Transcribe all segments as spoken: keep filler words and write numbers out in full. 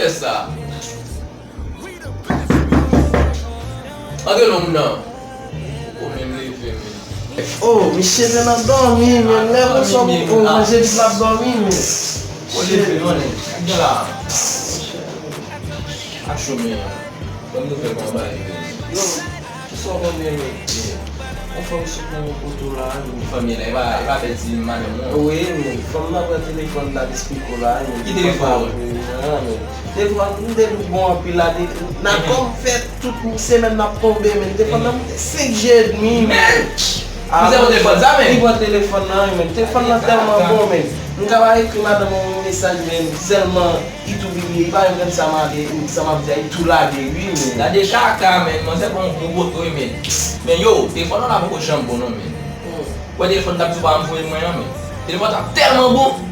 Fè sa. Antre non moun nan. Ou menm leve men. Oh, misye te nan dòmi men. Lè konsa ou manje li l ap dòmi men. Ou leve non nèg. Gen la. A cho men. Ban m nouvèl kòman bagay yo ye. Yo, kisa w konnen men? Yon fanm sot nan yon poto la men. Fanmi la, e pa, e pa bèl ti madanm non. Wi men, fanm nan pran telefòn la, l ap esplike w la men. Ki telefòn? Telefòn m te bon anpil la, n a kòm fè tout semèn n ap tonbe men. Telefòn nan moute senk G edmi men. Mizè pou telefòn sa men. Li pran telefòn nan wi men. Telefòn nan tèlman bon men. M ka pa ekri madanm mwen yon mesaj men. Sèlman li tou bliye, li pa menm konn sa m ap, sa m ap di a, li tou lage wi men. Gade kaka men, manzè pran yon gwo poto wi men. Men yo, telefòn nan la poko janm bon non men. Ou wè telefòn t ap di w pa anvoye mwen an men. Telefòn sa tèlman bon.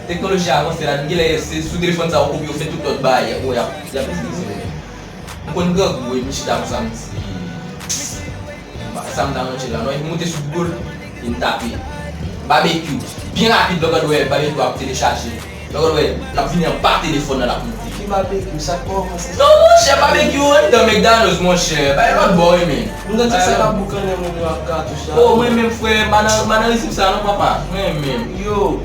Teknoloji a avanse la, gen lè se sou telefòn sa ou kopye ou fè tout lòt bagay, ou y ap, y ap itilize men. M konn grangou wi, m chita konsa m di. Sa m ta manje la non, epi m moute sou Google, epi m tape babekyou. Byen rapid, lè w gade wè babekyou ap telechaje. Lè w gade wè, l ap vini anba telefòn nan, l ap moute. Ki babekyou? Sa k pa avanse sa? Non, monchè, babekyou anndan McDonald's, monchè. Bay lòt bò wi men. M tande sa k ap boukannen moun yo ak katouch la. Oh, mwen menm, frè, m pa nan, m pa nan rizib sa non, papa. Mwen menm. Yo,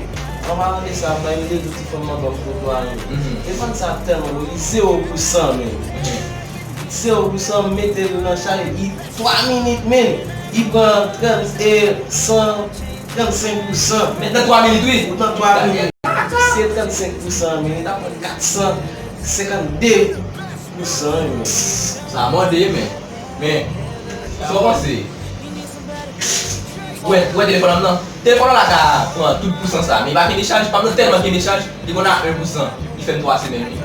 an palan de sa, bay m de ti fanm nan ban m foto a wi. Telefòn sa tèlman bon, li zewo pou san men. Zewo pou san, m mete l nan chaj, li twa minit men. Li pran trant, e, san trannsenk pou san. Men nan twa minit wi. Nan twa minit. Se trannsenk pou san men, li ta pran kat san senkannde pou san wi men. Sa mòde men. Men, sa w panse? Ou wè, ou wè telefòn nan? Telefòn nan la ka pran tout pou san sa, men li pa kenbe chaj, pa m nan tèlman kenbe chaj, li konn a en pou san, li fè m twa semèn wi.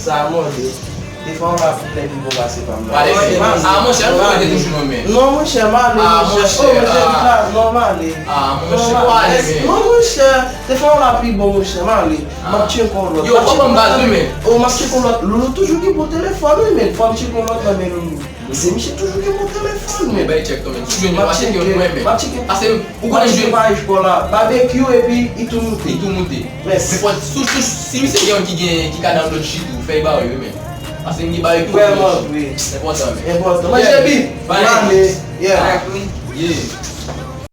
Sa mòde. Telefòn w la pi lè pi bon pase pa m nan. Pale men. Ah, monchè, nou rete toujou nan men. Non, monchè, m ale, monchè. Oh, monchè, ah, non, m ale. Ah, monchè, pale men. Non, monchè, telefòn w la pi bon, monchè, m ale. M ap tcheke yon lòt. Yo, w ap ban m baz wi men. Oh, m ap tcheke yon lòt. Loulou toujou gen bon telefòn wi men. Fò m tcheke yon lòt nan men Loulou. Mesye, misye toujou gen bon telefòn men. Bay tchèk kanmenm. Si w jwenn li, w a tcheke yon mwen men. M ap tcheke. Pase ou konnen jwenn. M ap tcheke paj pa w la. Babekyou epi li tou moute. Li tou moute. Mèsi. Men fò, si, si, si misye gen yon ki gen, ki ka download shit ou, fè l ba w wi men. Pase m gen babekyou. Vrèman vre. Enpòtan men. Enpòtan. Manje bib. Manje. Yeah. Yeah.